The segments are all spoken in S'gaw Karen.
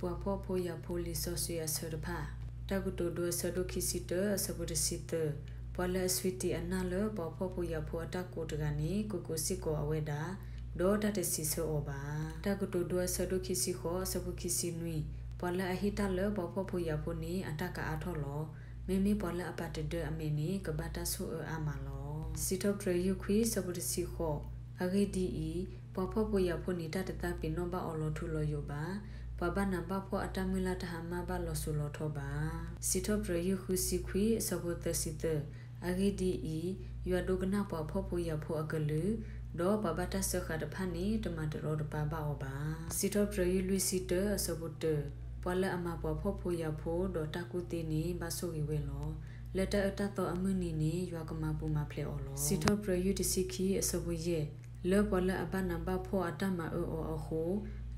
ပှၤဖှီၣ်ဖိယာ်ဖိလံာ်စီဆှံအဆၢတဖၣ်. တၢ်ကတိၤဒိအဆၢဒိၣ်ခံဆံတၢ အဆၢဖိတဆံသၢ, ပှၤလၢအဆှံတံၢ်အနၢ်လၢပှၤဖှီၣ်ဖိယာ်ဖိအတၢ်ကိးတဂၤန့ၣ် ကကိးစ့ၢ်ကီးအဝဲဒၣ်, ဒီးတၢ်တစံးဆၢအီၤဘၣ်. တၢ်ကတိၤဒိအဆၢဒိၣ်ခံဆံဃိး အဆၢဖိခံဆံနွံ, ပှၤလၢအဟ့ၣ်တၢ်လၢပှၤဖှီၣ်ဖိယာ်ဖိန့ၣ် အတၢ်ကအါထီၣ်လီၤ. မ့မ့ၢ်ပှၤလၢအပာ်တဒၢအမဲာ်န့ၣ် ကဘၣ်တၢ်ဆိၣ်အၢအါမးလီၤ. စံးထီၣ်ပတြၢၤယုၢ်ခွံ အဆၢဖိတဆံဃိး, အဂ့ၢ်ဒ်အံၤ, ပှၤဖှီၣ်ဖိယာ်ဖိန့ၣ် တၢ်တသးပ့ၤနီၣ်ဘၣ်အီၤလီၤထူလီၤယိာ်ဘၣ်. ပှၤဘၣ်နးဘၣ်ဖှီၣ်အတၢ်မုၢ်လၢ်တဟါမၢ်ဘၣ်လီၤစိၤလီၤထီဘၣ်. စံးထီၣ်ပတြၢၤယုၢ်ဃုဆံခွံ အဆၢဖိသၢဆံသၢ, အဂ့ၢ်ဒ်အံၤ, ယွၤဒိကနၣ်ပှၤဖှီၣ်ဖိယာ်ဖိအကလုၢ်, ဒီးပှၤဘၣ်တၢ်စၢဃာ်တဖၣ်န့ၣ် တမၤတရီတပါဘၣ်အီၤဘၣ်. စံးထီၣ်ပတြၢၤယုၢ်လွံၢ်ဆံတၢ အဆၢဖိတၢ, ပှၤလၢအမၤပှၤဖှီၣ်ဖိယာ်ဖိဒီးတၢ်ကူၣ်သ့န့ၣ် ဘၣ်ဆိၣ်ဂ့ၤဝဲလီၤ. လၢတၢ်အၢတၢ်သီအမုၢ်နံၤန့ၣ် ယွၤကမၤပူၤမၤဖျဲးအီၤလီၤ. စံးထီၣ်ပတြၢၤယုၢ်တဆံခံ အဆၢဖိယဲၢ်, လၢပှၤလၢအဘၣ်နးဘၣ်ဖှီၣ်အတၢ်မၤအၢအီၤအဃိ,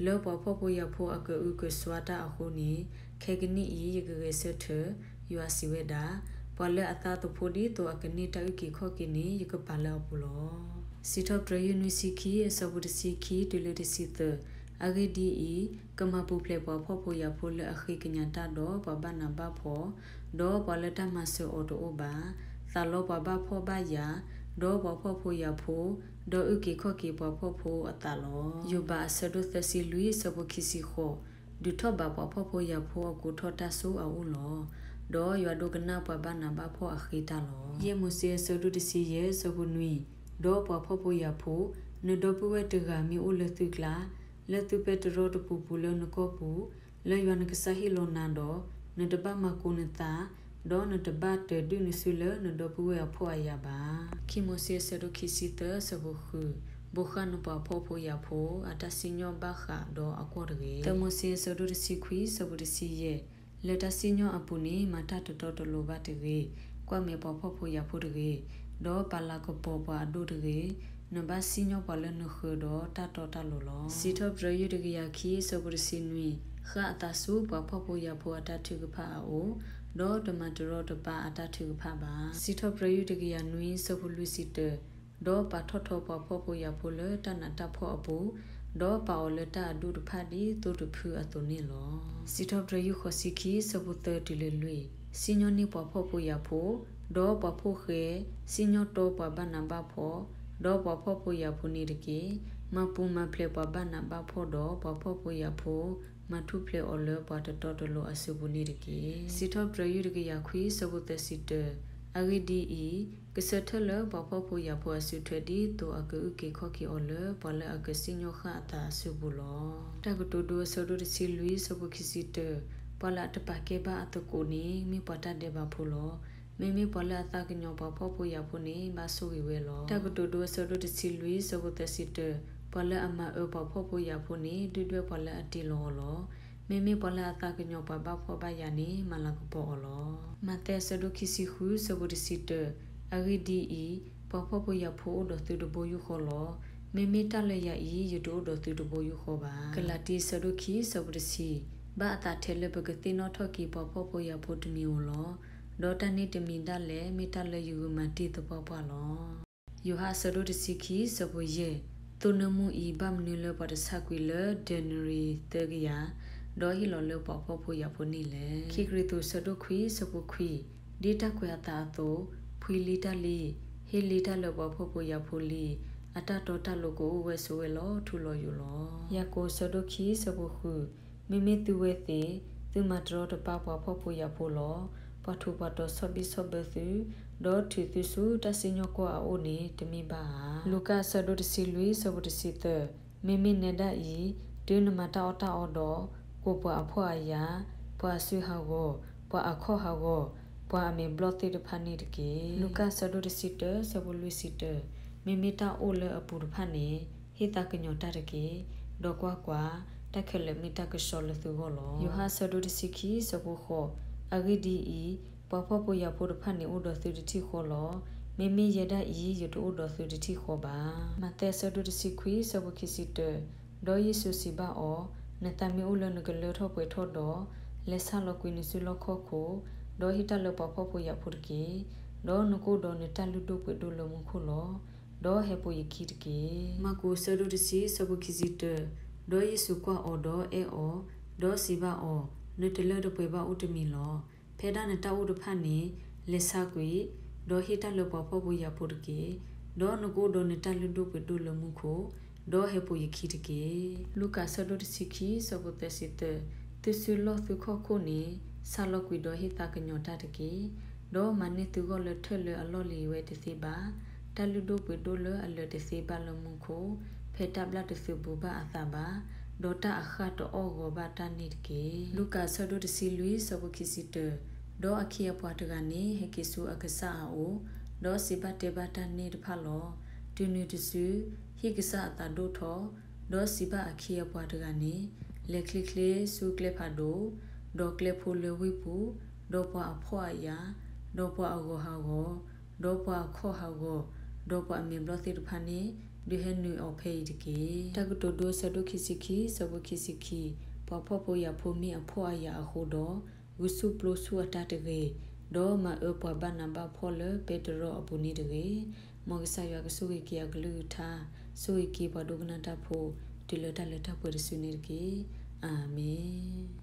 လၢပှၤဖှီၣ်ဖိယာ်ဖိအကအုကစွါတၢ်အဃိန့ၣ်, ခဲကနံၣ်အံၤ ယကဂဲၤဆၢထၢၣ်, ယွၤစံးဝဲဒၣ်, ပှၤလၢအသးသဖှိဒ်သိးအကန့ၢ်တၢ်အုၣ်က့ၤခီၣ်က့ၤန့ၣ် ယကပာ်လၢအပူၤလီၤ. စံးထီၣ်ပတြၢၤယုၢ်နွံဆံခံ အဆၢဖိတဆံခံတုၤလၢတဆံသၢ, အဂ့ၢ်ဒ်အံၤ, ကမၤပူၤဖျဲးပှၤဖှီၣ်ဖိယာ်ဖိလၢအဃ့ကညးတၢ်ဒီးပှၤဘၣ်နးဘၣ်ဖှီၣ်, ဒီးပှၤလၢတၢ်မၤစၢၤအီၤတအိၣ်ဘၣ်, သးလီပှၤဘၣ်ဖှီၣ်ဘၣ်ယာ်, ဒီးပှၤဖှီၣ်ဖိယာ်ဖိ, ဒီးအုၣ်က့ၤခီၣ်က့ၤပှၤဖှီၣ်ဖိအသးလီၤ. ယိၤဘးအဆၢဒိၣ်သၢဆံလွံၢ် အဆၢဖိခံဆံဃိး, ဒုးထီၣ်ဘးပှၤဖှီၣ်ဖိယာ်ဖိအကိးထီၣ်တၢ်စိအအိၣ်လီၤ. ဒီးယွၤဒိကနၣ်ပှၤဘၣ်နးဘၣ်ဖှီၣ်အဃ့တၢ်လီၤ. ယဲၢ်မိၤၡ့အဆၢဒိၣ်တဆံယဲၢ် အဆၢဖိနွံ, ဒီးပှၤဖှီၣ်ဖိယာ်ဖိ, နဒီပုၢ်ဝဲၢ်တဂၤမ့ၢ်အိၣ်လၢသုကျါ, လၢသုပဲတြီတပူၤပူၤလၢနကီၢ်ပူၤ, လၢယွၤနကစၢ်ဟ့ၣ်လီၤနၤဒီး, နတဘၣ်မၤကိးနသး, ဒီးနတဘၣ်တၢၤဒုးနစုလၢနဒီပုၢ်ဝဲၢ်အဖှီၣ်အယာ်ဘၣ်. ခံမိၤၡ့အဆၢဒိၣ်ခံဆံသၢ အဆၢဖိဃု, ဘိးဃာ်နပှၤဖှီၣ်ဖိယာ်ဖိ အတၢ်စံၣ်ညီၣ်ဘၣ်ဃးဒီးအကွီၢ်တဂ့ၤ. သၢမိၤၡ့အဆၢဒိၣ်တဆံခွံ အဆၢဖိတဆံယဲၢ်, လၢတၢ်စံၣ်ညီၣ်အပူၤန့ၣ် မၤတၢ်တတီတလိၤဘၣ်တဂ့ၤ, ကွၢ်မဲာ်ပှၤဖှီၣ်ဖိယာ်ဖိတဂ့ၤ, ဒီးပာ်လၤကပီၤပှၤအဒိၣ်တဂ့ၤ, နဘၣ်စံၣ်ညီၣ်ပှၤလၢနဃၢၤဒီးတၢ်တီတၢ်လိၤလီၤ. စံးထီၣ်ပတြၢၤယုၢ်တကယၤခံ အဆၢဖိတဆံနွံ, ဃၣ်အသးဆူပှၤဖှီၣ်ဖိယာ်ဖိအတၢ်ထုကဖၣ်အအိၣ်, ဒီးတမၤတရီတပါအတၢ်ထုကဖၣ်ဘၣ်. စံးထီၣ်ပတြၢၤယုၢ်တကယၤနွံ အဆၢဖိလွံၢ်ဆံတၢ, ဒီးပာ်ထီၣ်ထီပှၤဖှီၣ်ဖိယာ်ဖိလၢတၢ်နးတၢ်ဖှီၣ်အပူၤ, ဒီးပာ်အီၤလၢတၢ်အဒိၣ်တဖၣ်ဒ်သိတဖုအသိးန့ၣ်လီၤ. စံးထီၣ်ပတြၢၤယုၢ်ဃိးဆံခံ အဆၢဖိသၢတုၤလၢလွံၢ်, စံၣ်ညီၣ်န့ၢ်ပှၤဖှီၣ်ဖိယာ်ဖိ, ဒီးပှၤဖှီၣ်ဃဲ, စံၣ်ညီၣ်တီပှၤဘၣ်နးဘၣ်ဖှီၣ်, ဒီးပှၤဖှီၣ်ဖိယာ်ဖိန့ၣ်တက့ၢ်. မၤပူၤမၤဖျဲးပှၤဘၣ်နးဘၣ်ဖှီၣ်ဒီးပှၤဖှီၣ်ဖိယာ်ဖိ, မၤထူၣ်ဖျဲးအီၤလၢပှၤတတီတလိၤအစုပူၤန့ၣ်တက့ၢ်. စံးထီၣ်ပတြၢၤယုၢ်တကယၤခွံ အဆၢဖိသၢဆံတၢ, အဂ့ၢ်ဒ်အံၤ, ကဆၢထၢၣ်လၢပှၤဖှီၣ်ဖိယာ်ဖိအစုထွဲဒ်သိးအကအုၣ်က့ၤခီၣ်က့ၤအီၤလၢပှၤလၢအကစံၣ်ညီၣ်ဃၣ်အသးအစုပူၤလီၤ. တၢ်ကတိၤဒိအဆၢဒိၣ်တဆံလွံၢ် အဆၢဖိခံဆံတၢ, ပှၤလၢအတပာ်ကဲဘၣ်အသကိးန့ၣ် မ့ၢ်ပှၤတၢ်ဒဲးဘးဖိလီၤ. မ့မ့ၢ်ပှၤလၢအသးကညီၤပှၤဖှီၣ်ဖိယာ်ဖိန့ၣ် ဘၣ်ဆိၣ်ဂ့ၤဝဲလီၤ. တၢ်ကတိၤဒိအဆၢဒိၣ်တဆံလွံၢ် အဆၢဖိသၢဆံတၢ, ပှၤလၢအမၤအၢပှၤဖှီၣ်ဖိယာ်ဖိန့ၣ် ဒုၣ်ဒွဲၣ်ပှၤလၢအတ့လီၤအီၤလီၤ. မ့မ့ၢ်ပှၤလၢအသးကညီၤပှၤဘၣ်ဖှီၣ်ဘၣ်ယာ်န့ၣ် မၤလၤကပီၤအီၤလီၤ. မးသဲအဆၢဒိၣ်ခံဆံဃု အဆၢဖိတဆံတၢ, အဂ့ၢ်ဒ်အံၤ, ပှၤဖှီၣ်ဖိယာ်ဖိအိၣ်ဒီးသုတဘိယူၢ်ဃီလီၤ. မ့မ့ၢ်တၢ်လၢယၤအံၤ ယတအိၣ်ဒီးသုတဘိယူၢ်ဃီဘၣ်. ကလၤတံ အဆၢဒိၣ်ခံ အဆၢဖိတဆံ, ဘၣ်အသးထဲလၢပကသ့ၣ်နီၣ်ထီၣ်က့ၤပှၤဖှီၣ်ဖိယာ်ဖိတမံၤဧိၤလီၤ. ဒီးတၢ်န့ၣ်တမံၤဒၣ်လဲာ် မ့ၢ်တၢ်လၢယဂုာ်မၤတံၢ်သပှၢ်ပှၢ်လီၤ. ယိၤဟၣ်အဆၢဒိၣ်တဆံခံ အဆၢဖိယဲၢ်, သိနၢမူအံၤ ဘၣ်မနုၤလၢပှၤတဆၣ်ကွံာ်လၢဒဲနရံၤသၢကယၤ, ဒီးဟ့ၣ်လီၤလၢပှၤဖှီၣ်ဖိယာ်ဖိန့ၣ်လဲၣ်. ခံကရံၣ်သူး အဆၢဒိၣ်ခွံ အဆၢဖိခွံ, ဒ်တၢ်ကွဲးအသးအသိး, ဖှံလံတၢ်လံ, ဟ့ၣ်လံတၢ်လၢပှၤဖှီၣ်ဖိယာ်ဖိလံ, အတၢ်တီတၢ်လိၤကအိၣ်ဝဲဆိးဝဲလီၤထူလီၤယိာ်လီၤ. ယၤကိာ် အဆၢဒိၣ်ခံ အဆၢဖိဃု, မ့မ့ၢ်သုဝဲသ့ၣ်, သုမၤတရီတပါပှၤဖှီၣ်ဖိယာ်ဖိလီၤ. ပှၤထူးပှၤတီၤဆီၣ်ဘံၣ်ဆီၣ်ဘၢသု, ဒီးထုးသုဆူတၢ်စံၣ်ညီၣ်ကွီၢ်အအိၣ်န့ၣ် တမ့ၢ်ဘၣ်ဧါ. လူၤကၣ် အဆၢဒိၣ်တဆံလွံၢ် အဆၢဖိတဆံသၢ, မ့မ့ၢ်နဲဒၣ်အံၤ, တုၤနမၤတၢ်အီၣ်တၢ်အီဒီး, ကိးပှၤအဖှီၣ်အယာ်, ပှၤအစုဟးဂီၤ, ပှၤအခီၣ်ဟးဂီၤ, ပှၤအမဲာ်ဘျီၣ်သ့ၣ်တဖၣ်န့ၣ်တက့ၢ်. လူၤကၣ် အဆၢဒိၣ်တဆံတၢ အဆၢဖိလွံၢ်ဆံတၢ, မ့မ့ၢ်တၢ်အိၣ်လၢအပူၤတဖၣ်န့ၣ်, ဟ့ၣ်သးကညီၤတၢ်တက့ၢ်. ဒီးကွၢ်ကွၢ်, တၢ်ခဲလၢာ်မ့ၢ်တၢ်ကဆှီလၢသုဂီၢ်လီၤ. ယိၤဟၣ် အဆၢဒိၣ်တဆံခံ အဆၢဖိဃိး, အဂ့ၢ်ဒ်အံၤ, ပှၤဖှီၣ်ဖိယာ်ဖိတဖၣ်န့ၣ်အိၣ်ဒီးသုတထံၣ်ဃီလီၤ. မ့မ့ၢ်ယဲဒၣ်အံၤ ယတအိၣ်ဒီးသုတထံၣ်ဃီဘၣ်. မးသဲ အဆၢဒိၣ်တဆံခွံ အဆၢဖိခံဆံတၢ, ဒီးယ့ၣ်ၡူးစံးဘၣ်အီၤ, နသးမ့ၢ်အိၣ်လၢနကလၢထီၣ်ပှဲၤထီၣ်ဒီး, လဲၤဆါလီၤကွံာ်နစုလီၢ်ခီၣ်ခိၣ်, ဒီးဟ့ၣ်တၢ်လၢပှၤဖှီၣ်ဖိယာ်ဖိတက့ၢ်. ဒီးနကအိၣ်ဒီးနတၢ်လုၢ်ဒိၣ်ပှ့ၤဒိၣ်လၢမူခိၣ်လီၤ. ဒီးဟဲပိာ်ယခံတက့ၢ်. မၢ်ကူး အဆၢဒိၣ်တဆံ အဆၢဖိခံဆံတၢ, ဒီးယ့ၣ်ၡူးကွၢ်အီၤဒီးအဲၣ်အီၤ, ဒီးစံးဘၣ်အီၤ, နတလၢတပှဲၤဘၣ်အိၣ်တမံၤလီၤ. ဖဲဒၣ်နတၢ်အိၣ်တဖၣ်န့ၣ်, လဲၤဆါကွံာ်, ဒီးဟ့ၣ်တၢ်လၢပှၤဖှီၣ်ဖိယာ်ဖိတက့ၢ်. ဒီးနကအိၣ်ဒီးနတၢ်လုၢ်ဒိၣ်ပှ့ၤဒိၣ်လၢမူခိၣ်, ဒီးဟဲပိာ်ယခံတက့ၢ်. လူၤကၣ်ဆၢဒိၣ်တဆံခံ ဆၢဖိသၢဆံသၢ, သုစုလီၢ်သုခီၣ်ခိၣ်န့ၣ်, ဆါလီၤကွံာ်ဒီးဟ့ၣ်သးကညီၤတၢ်တက့ၢ်. ဒီးမၤန့ၢ်သုဂီၢ်လၢထၢၣ်လၢအလီၢ်လံၤဝဲတသ့ဘၣ်, တၢ်လုၢ်ဒိၣ်ပှ့ၤဒိၣ်လၢအလၢာ်တသ့ဘၣ်လၢမူခိၣ်, ဖဲတၢ်ဘျၣ်တသုးဘူးဘၣ်အသးဘၣ်, ဒီးတၢ်အဃၢ်တအီၣ်ဂီၤဘၣ်တၢ်န့ၣ်တက့ၢ်. လူၤကၣ်ဆၢဒိၣ်တဆံလွံၢ် ဆၢဖိခံဆံတၢ, ဒီးအခ့အပှၤတဂၤန့ၣ် ဟဲက့ၤဆူအကစၢ်အအိၣ်, ဒီးစံးဘၣ်တဲဘၣ်တၢ်န့ၣ်တဖၣ်လီၤ. တုၤနုၤတစု, ဟံၣ်ကစၢ်အသးဒိၣ်ထီၣ်, ဒီးစံးဘၣ်အခ့အပှၤတဂၤန့ၣ်, လဲၤချ့ချ့ဆူကျဲဖးဒိၣ်, ဒီးကျဲဖိလၢဝ့ၢ်ပူၤ, ဒီးပှၤအဖှီၣ်အယာ်, ဒီးပှၤအဂီၤဟးဂီၤ, ဒီးပှၤအခီၣ်ဟးဂီၤ, ဒီးပှၤအမဲာ်ဘျီၣ်သ့ၣ်တဖၣ်န့ၣ်, ဒုးဟဲနုာ်အီၤဖဲအံၤတက့ၢ်. တၢ်ကတိၤဒိ ဆၢဒိၣ်ခံဆံခံ ဆၢဖိခံဆံခံ, ပှၤဖှီၣ်ဖိယာ်ဖိမ့ၢ်အဖှီၣ်အယာ်အဃိဒီး, ဂုာ်ဆူၣ်ပျိဆူၣ်အတၢ်တဂ့ၤ, ဒီးမၤအၢပှၤဘၣ်နးဘၣ်ဖှီၣ်လၢပဲတရီအပူၤန့ၣ်တဂ့ၤ. မ်ကစၢ်ယွၤကဆိၣ်ဂ့ၤက့ၤအကလုၢ်ကထါ, ဆိၣ်ဂ့ၤက့ၤပှၤဒိကနၣ်တၢ်ဖိ, တုၤလၢတၢ်လၢတၢ်ပှဲၤတစုန့ၣ်တက့ၢ်. အၤမ့ၣ်.